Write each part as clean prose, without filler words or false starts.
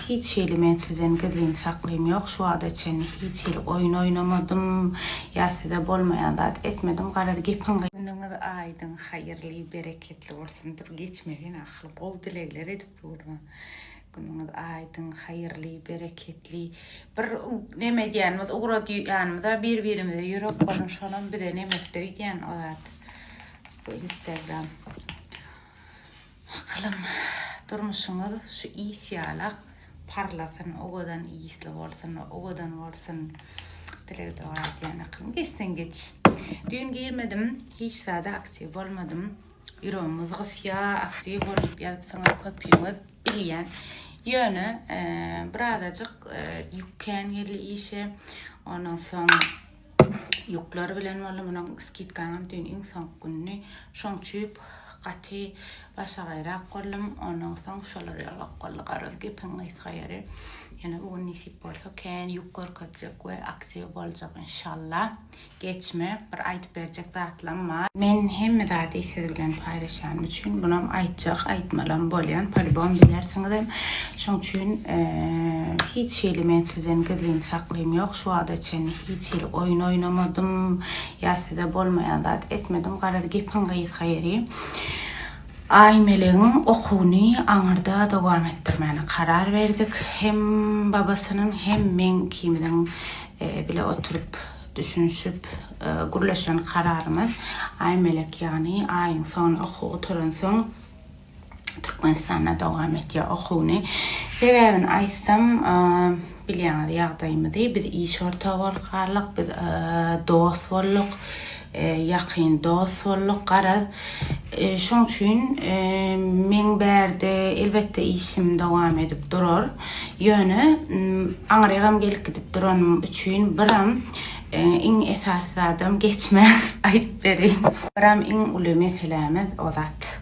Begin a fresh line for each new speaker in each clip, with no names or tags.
Hiç hili men sizden gizlin saklym ýok. Şu wagta çenli hiç hili oýun oýnamadym ýa size bolmaýan zat etmedim. Garaz gepiň Günüňiz aýdyň, haýyrly, bereketli bolsun. Dur geçmegin ahyl gowy dilegler edip durun. Günüňiz aýdyň, haýyrly, bereketli. Bir neme edýänimiz, ugradýanymyza bir-birimize ýürek bolun, şonam bize nemetde öýdýän o zat. Bu Instagram. Akylym, durmuşyňyz şu is ýalak parlasyn, owadan isli bolsun, owadan bolsun. Dileg doga edýän akylym. Geçseň geç. Düýn girmedim, hiç zada aktiw bolmadym. Ýüregimiz gysýa, aktiw bolup ýazypsyňyz köpüňiz, bilýän. Ýöne birazajyk ýük kän geldi işe. Ondan soň ýükler bilen boldy. Munuň skidkaňam düýn iň soňky gününi. Şoň üçin gaty başagaýrak boldum. Ondan soň şolar ýalak boldy. Garaz gepiň gysga ýeri. Ýene bu gün nesip bolsa kän ýük görkezjek we aktiw boljak inşallah. Geçme, bir aýdyp berjek zatlam bar. Men hemme zady siz bilen paýlaşýanym üçin bunam aýtjak, aýtmalam bolýan, polibom bilersiňizem. Şoň üçin hiç hili men sizden gizlin saklym ýok. Şu wagta çenli hiç hili oýun oýnamadym ýa size bolmaýan zat etmedim. Garaz gepiň gysga ýeri Aýmelegiň okuwyny aňyrda dowam etdirmäne karar berdik. Hem babasynyň hem meň ikimiziň bile oturyp düşünişip gürleşen kararymyz Aýmelek ýagny aýyň soňuna okuw gutaransoň Türkmenistanda dowam etýär okuwyny. Sebäbini aýtsam bilýäňiz ýagdaýymyzy biz iş ortagy bolup galdyk biz dost bolduk ýakyn dost bolduk garaz şoň üçin meň bärde elbetde işim dowam edip durar. Ýöne aňrygam gelip gidip duranym üçin biram iň esasy zadam geçmän aýdyp bereýin. Biram iň uly meselämiz o zat.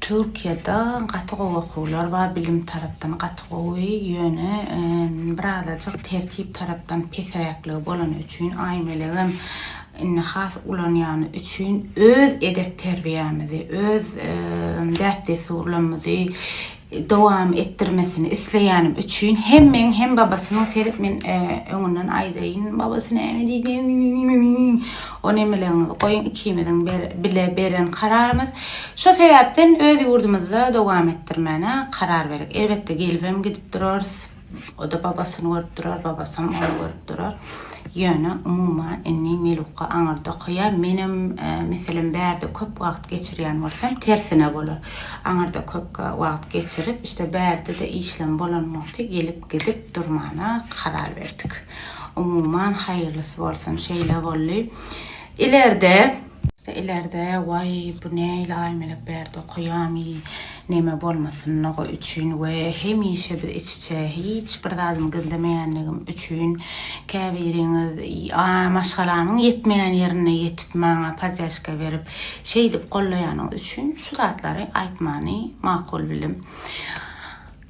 Türkiýede gaty gowy okuwlar bar, bilim tarapdan gaty gowy, ýöne birazajyk tertip tarapdan pesräkligi bolany üçin Aýmelegem indi has ulanýany üçin öz edep-terbiýämizi, öz däp-dessurlarymyzy dowam etdirmesini isleýänim üçin hem meň hem babasynyň seret men öňünden aýdaýyn babasy näme diýdi o nemeleriňizi goýuň ikimiziň bile beren kararymyz şo sebäpden öz ýurdumyzda dowam etdirmäne karar berdik elbetde gelibem gidip durarys O-da babasyny görüp durar, babasam ony görüp durar. Ýöne, umuman, indi Melukga aňyrda okaýar. Menem, meselem, bärde köp wagt geçirýän bolsam, tersine bolar. Aňyrda köp wagt geçirip, işte bärde-de işlem bolan wagty gelip-gidip durmana karar berdik. Umuman, haýyrlysy bolsun, şeýle boldy. Ilerde. Ilerde waý bu nähili Aýmelek bärde okaýamy neme bolmasynlygy üçin we hemişe biz iç-içe hiç bir zadymy gizlemeýänligim üçin käbiriňiz maşgalamyň ýetmeýän ýerine ýetip maňa podýaşka berip şeýdip gollaýanyňyz üçin şu zatlary aýtmany makul bildim.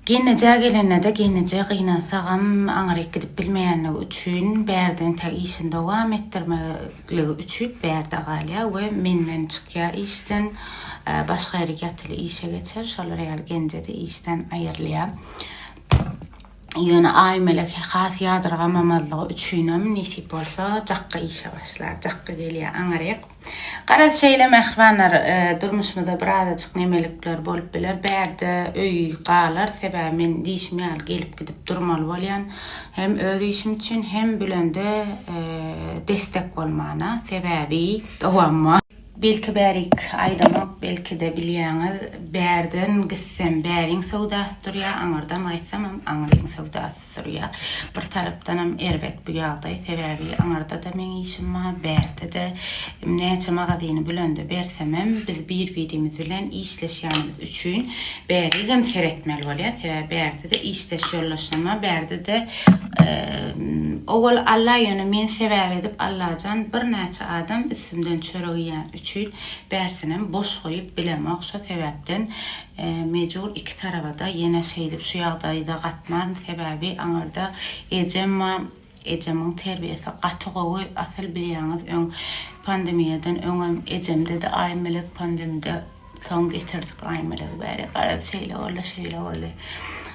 Gelneje gelende-de gelneje gynansagam aňryk gidip bilmeýänligi üçin bärden tä işini dowam etdirmekligi üçin bärde galýar we menden çykýar işden başga ýerik ýatyly işe geçer şolar ýaly gelneje-de işden aýrylýar. Ýöne Aýmelek has ýadyrgamamazlygy üçinem nesip bolsa jakga işe başlar jakga gelýär aňryk. Garaz şeýle mähribanlar durmuşymyzda birazajyk nemelikler bolup biler bärde öý galar sebäbi men diýşim ýaly gelip gidip durmaly bolýan hem öz işim üçin hem Bülende destek bolmana sebäbi dowamma. Belki bärik aýdamok belkide bilýäňiz bärden gitsem bäriň söwdasy durýar aňyrdan gaýtsamam aňryň söwdasy. Durýar. Bir tarapdanam erbet bu ýagdaý, sebäbi aňyrda-da meň işim bar, bärde-de. Näçe magazyny Bülende bersemem, biz bir-birimiz bilen işleşýänimiz üçin bärigem seretmeli bolýar. Sebäbi bärde-de işdeş ýoldaşlarym bar, bärde-de owal Alla ýöne men sebäp edip Allajan birnäçe adam üstümden çörek iýen üçin bärsinem boş goýup bilemok. Şo sebäpden Mejbur iki tarabada ýene şeýdip şu ýagdaýda gatnaryn sebäbi aňyrda ejem bar ejemiň terbiýesi gaty gowy asyl bilýäňiz öň pandemiýadan öňem ejemdedi Aýmelek pandemide soň getirdik Aýmelegi bäri garaz şeýle boldy şeýle boldy.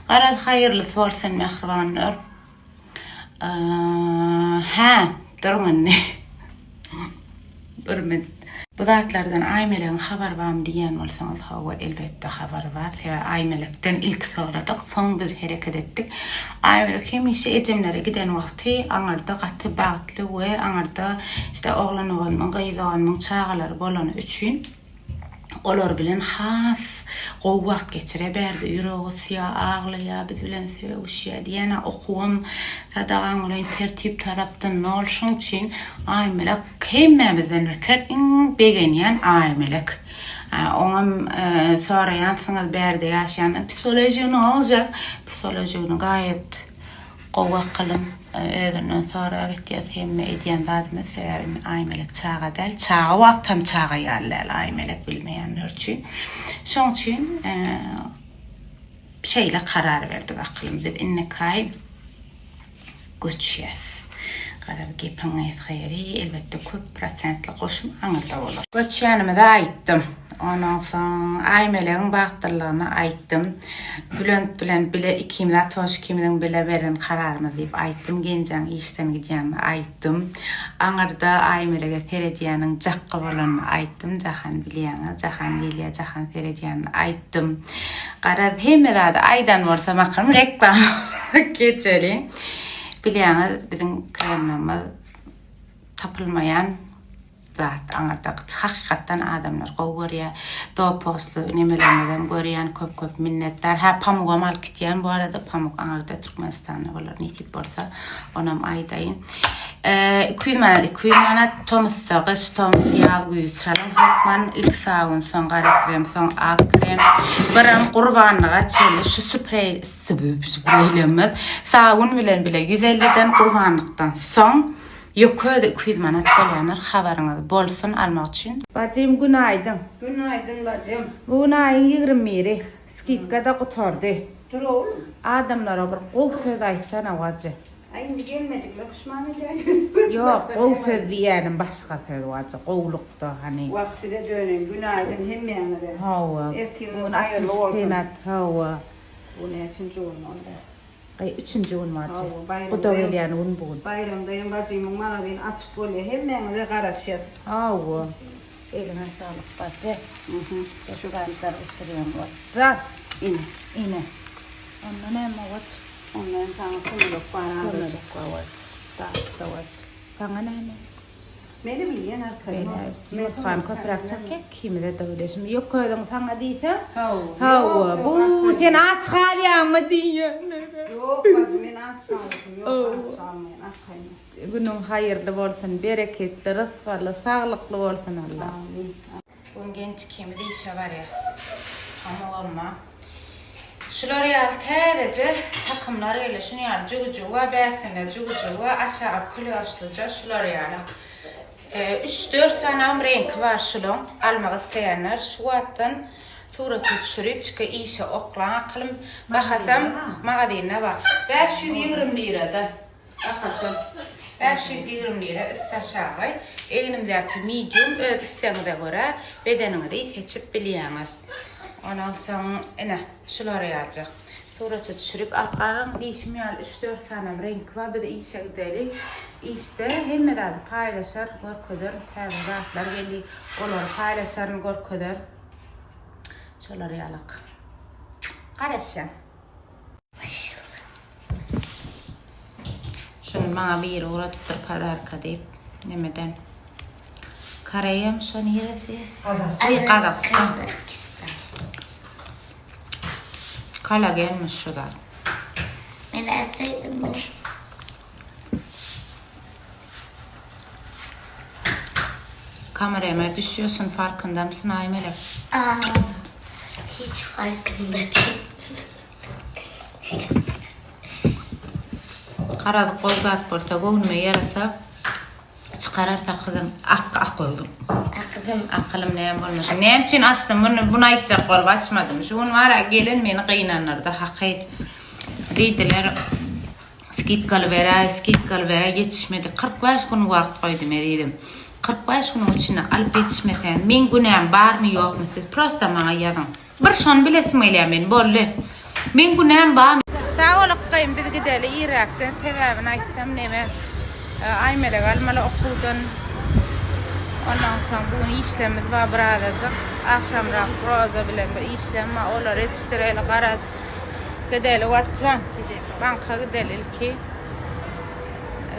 Garaz haýyrlysy bolsun mähribanlar. Hä, duruň indi. Bir min. Bu zatlardan Aýmelegiň habary barmy diýýän bolsaňyz, hawa, elbetde habary bar. Sebäbi Aýmelekden ilki soradyk, soň biz hereket etdik. Aýmelek hemişe ejemlere giden wagty aňyrda gaty bagtly we aňyrda işte oglan oganymyň, gyz oganymyň çagalary bolany üçin olar bilen has gowy wagt geçirýär. Bärde ýüregi gysýar, aglaýar, biz bilen sögüşýär diýýän. Okuwam sadagaň bilen tertip tarapdan nol. Şoň üçin Aýmelek hemmämizden beter iň begenýän Aýmelek. Oňam soraýansyňyz bärde ýaşaýan psihologiýa näljek? Psihologiýany gaýet Gowy akylym özünden sorap etýäs hemme edýän zadymyz sebäbi indi Aýmelek çaga däl çaga wagtam çaga ýaly däl Aýmelek bilmeýänler üçin şoň üçin şeýle karar berdik akylym biz indikaý göçýäs garaz gepiň gysga ýeri elbetde köp prosentli goşum aňyrda bolar. Göçýänimizi aýtdym. Ondan soň Aýmelegiň bagtlylygyny aýtdym. Bülent bilen bile ikimiz Atoş ikimiziň bile beren kararymyz diýip aýtdym. Genjaň işden gidýänini aýtdym. Aňyrda Aýmelege seredýäniň Jakga bolanyny aýtdym. Jahan bilýäňiz, Jahan gelýär, Jahan seredýänini aýtdym. Garaz hemme zady aýdan bolsam akyrym reklama geçeliň. Bilýäňiz biziň kremlerimiz tapylmaýan zat aňyrda hakykatdan adamlar gowy görýär. Do postly nemeleriňizem görýän köp köp minnetdar. Hä pamugam alyp gitýän bu arada pamuk aňyrda Türkmenistanda bolar nesip bolsa onam aýdaýyn. 200 manat 200 manat tomusda gyş tomus ýaz güýz çalyň hökman ilki sabun soň gara krem soň ak krem biram gurbanlyga çenli şu spreý spreýlerimiz sabun bilen bile 150 den gurbanlykdan soň Ýok özi 200 manat bolýandyr habaryňyz bolsun almak üçin. Bajym günaýdyn.
Günaýdyn bajym.
Bu gün aýyň ýigrim biri. Skidka-da gutardy.
Dur oglum.
Adamlara bir gowy söz aýtsana wajy.
Aý indi gelmedikler puşman edäýin.
Ýok gowy söz diýýänim başga söz wajy gowulykda hany.
Wah size döneýin. Günaýdyn hemmäňize.
Hawa.
Ertiriňiz haýyrly bolsun.
Hawa.
Bu näçinji gün onda?
Aý üçünji gün bajy. Guda gelýän gün bu gün.
Baýramda hem bajymyň magazyny açyk bolýa. Hemmäňize garaşýas.
Hawa. Eliňe saglyk bajy. Şu zatlar bişirýän wajjan.
Ine.
Ine. Onda näme waj?
Onda hem saňa kömelek bar azajyk.
Kömelek bar waj. Daşda waj. Saňa näme?
Menem iýen arkaýyn.
Ýumurtgany köpräk çakýak ikimize-de bolýar. Şindi ýok özüň saňa diýse, hawa, bu sen aç galýaňmy diýýär.
Ýok bajy men aç galasym ýok, aç galmaýan arkaýyn.
Günüň haýyrly bolsun, bereketli, rysgally, saglykly bolsun Allah.
Amin.
Bu gün genç ikimiz işe barýas. Pamugam bar. Şular ýaly täzeje takymlar geldi. Şuny ýaly jügüjügi bar, bärsinde jügüjügi bar, aşagy klýoşlyja şular ýaly. Üç-dört sanam reňki bar şulaň. Almak isleýänler şu wagtdan surata düşürip çyka işe oklaň akylym. Bahasam magazynda bar. 520 lirada. Bahasy 520 lira üsti aşagy. Egnimdäki medium öz islegiňize görä bedeniňizi seçip bilýäňiz. Ondan soň ine şular ýaljak. Surata düşürip alyp galyň. Diýşim ýaly üç-dört sanam reňki bar. Biz işe gideli. Işde hemme zady paýlaşaryn, görkezerin. Täze zatlar geldi. Olary paýlaşaryn, görkezerin. Şolar ýalak. Garaşýan. Şuny maňa biri ugradypdyr podarka diýip. Nemeden? Koreýamy şo niresi?
Gazagystan.
Gazagystan. Kolagenmiş şu zat.
Men alsaydım bunu.
Kamerama düşüyorsun farkında mısın Aymelek?
Aa, hiç farkında değil.
Garaz gowy zat bolsa göwnüme ýarasa çykarar sakyzym ak akyldym.
Akydym.
Akylym näme bolmasyn. Näme üçin açdym muny buny aýtjak bolup açmadym. Şu gün bara gelen meni gynandyrdy hakyt. Diýdiler skidkaly beräý, skidkaly beräý ýetişmedi. 45 gün wagt goýdum ezizim. 45 günüň içinde alyp ýetişmeseňiz meň günäm barmy ýokmy siz prosta maňa ýazyň. Bir şony bilesim gelýär men boldy. Meň günäm barmy? Sag bol ykgym biz gideli irräkden sebäbini aýtsam neme Aýmelek almaly okuwdan ondan soň bu gün işlerimiz bar birazajyk agşamrak Roza bilen bir işlem bar olary ýetişdireli garaz gideli Watjan banka gideli ilki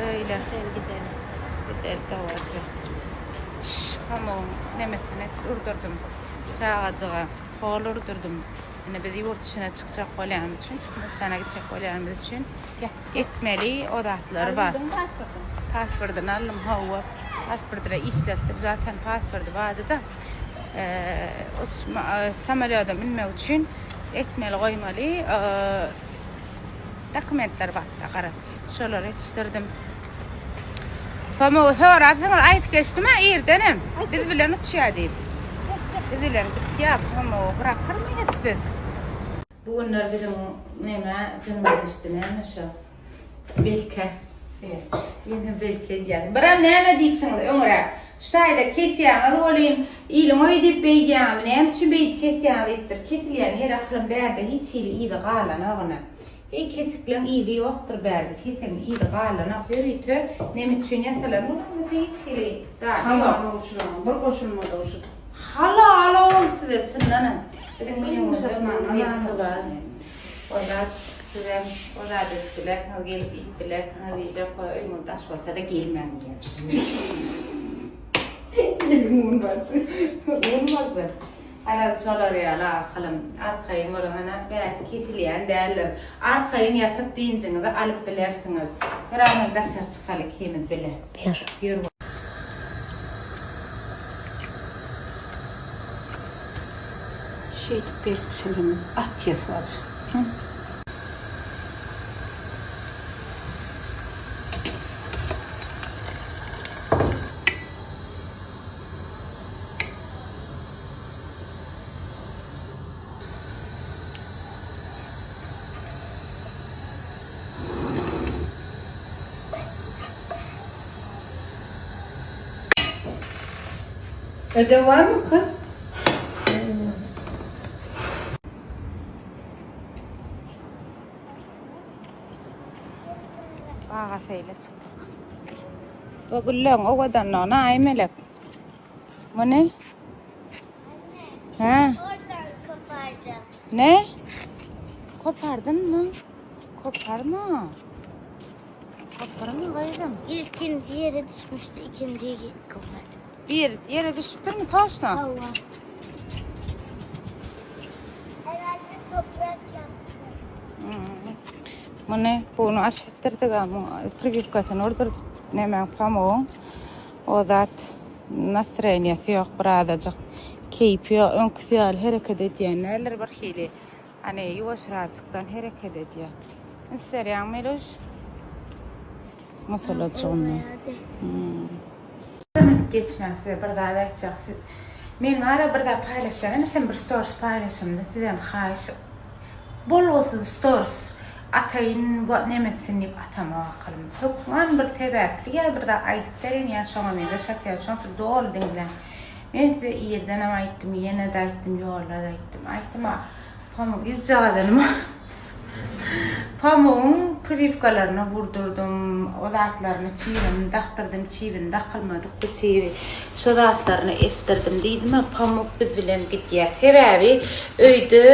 öýle gideli gideli dowajy Şş pamugyň nemesini urdurdym çagajyga hol urdurdym Indi biz ýurt içine çykjak bolýanymyz üçin, Türkmenistana gitjek bolýanymyz üçin etmeli o zatlary bar.
Aldyň pasportyny?
Pasportyny aldym, hawa. Pasportyny işletdim, zaten pasporty bardy-da. Samolýoda münmek üçin etmeli goýmaly dokumentler bar-da, garaz. Şolary ýetişdirdim. Pamugy sorapsyňyz, aýdyp geçdim-ä irdenem. Biz bilen uçýar diýip. Biz bilen gitýär, pamugy gyrakarmyýas biz? Bu günler biziň neme jynymyz düşdi, näme şo? Belke. Ýene belke diýýär. Biram näme diýipsiňiz öňüräk? Şu taýda kesýäňiz welin, iliň öýi diýip beýdýäňizmi, näme üçin beýdip kesýäňiz diýipdir. Kesilýän ýeri akylym bärde hiç hili yzy galanok ine. Eý kesikleň yzy ýokdur bärde kesegiň yzy galanok ýörite neme üçin ýasalan bolsa hiç hili zady ýok.
Halal bolsun bir goşulmada şu.
Halal ol size çyndanam biziň menýumyzda belki bar o zat sizem o zat edip bilersiňiz gelip iýip bilersiňiz diýjek goý öýüňiz daş bolsada gelmäň diýýämişim. Eliň un barçy. Un bolsa. Garaz şolar ýaly ahylym. Arkaýyn boluň ana bärsi kesilýän däldir. Arkaýyn ýatyp dynjyňyzy alyp bilersiňiz. Ýör daşary çykaly ikimiz bile.
Ýör.
Ýör.
Şeýdip berip çilim atýas bajy. Ödew barmy kyz?
Baga seýle çykdyk. Bu gülleň owadanlygyna aý melek. Bu ne? He?
Oradan koparacağım.
Ne? Kopardyn mı? Koparma. Koparma gyzym.
İlkinci yere düşmüştü, ikinciyi kopardım.
Bir yere düşüpdür mü toşna?
Allah. Herhalde toprak yaptı.
Hmm. Muny bunu aşytdyrdyk priwipkasyny urdurdyk. Näme pamugyň o zat Nastroýeniýasy ýok birazajyk keýpi ýok öňküsi ýaly hereket edýän däldir bir hili hany ýuwaşrajykdan hereket edýär. Üns berýäňmi Meluş? Masalajygyny. Hmm. Geçmän size bir zat aýtjak. Siz men bara bir zat paýlaşýan sen bir stories paýlaşymda sizden haýyş Bolgusyz stories ataýyn nemetsin diýip atamok akylym. Hökman bir sebäpli ýa bir zat aýdyp bereýin ýa şoňa meňzeş atýan şoň üçin doly diňläň. Men size irdenem aýtdym ýene-de aýtdym ýolda-da aýtdym. Aýtdym-a pamuk ýüzjagazynyma Pamugyň priwiwkalaryny vurdurdym, o zatlaryny çibini dakdyrdym, çibini dakylmadyk bu çibi. Şo zatlaryny etdirdim diýdim-ä, Pamuk biz bilen gidýär. Sebäbi öýde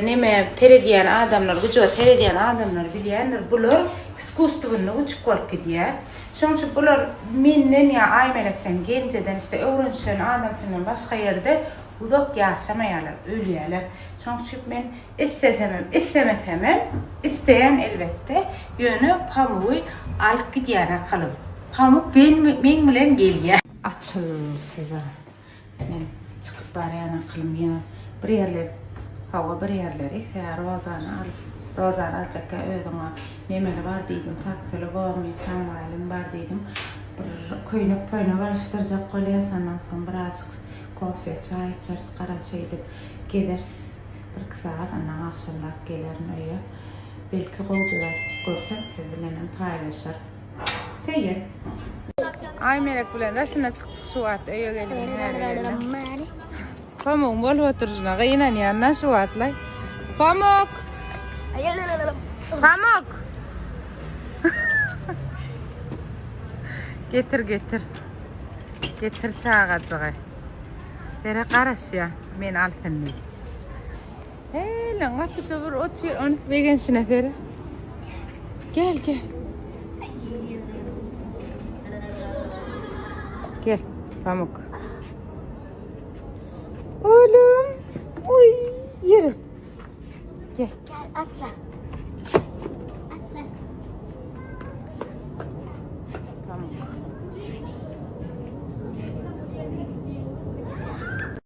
neme seredýän adamlar, güjüge seredýän adamlar bilýändir, bular iskusstwennyi güjük bolup gidýär. Şonuň üçin bular menden ýa Aýmelekden, Genjeden işte öwrenişen adamsyndan başga ýerde uzak ýaşamaýarlar, ölýärler. Şonuň üçin men Islesemem, islemesemem, isleýän elbetde, ýöne Pamugy alyp gidýän akylym. Pamuk meň bilen gelýär. Açyl size. Men çykyp barýan akylym ýa bir ýerler, hawa bir ýerleri sä Rozany al, Rozany aljakka özüňe nemeli bar diýdim, taksili bormy, tramwaýlymy bar diýdim. Bir köýnek-pöýnek alyşdyrjak bolýas, ondan soň birazjyk kofe, çaý içeris, garaz şeýdip gezeris. Birki sagat ondan agşamrak gelerin öýe. Belki gowja zat görsem siz bilenem paýlaşaryn. Söýýän. Aýmelek bilen daşyna çykdyk şu wagt öýe geldim häli geldim. Pamugyň bolup oturyşyna gynanýan-da şu wagtlaý. Pamuk! Pamuk. Getir getir. Getir çagajygy. Sere garaşýa men alsyn diýip. Hele gapyda bir otyr ony begenşine sere. Gel gel. Gel Pamuk. Oğlum. Oy yürü. Gel.
Gel atla.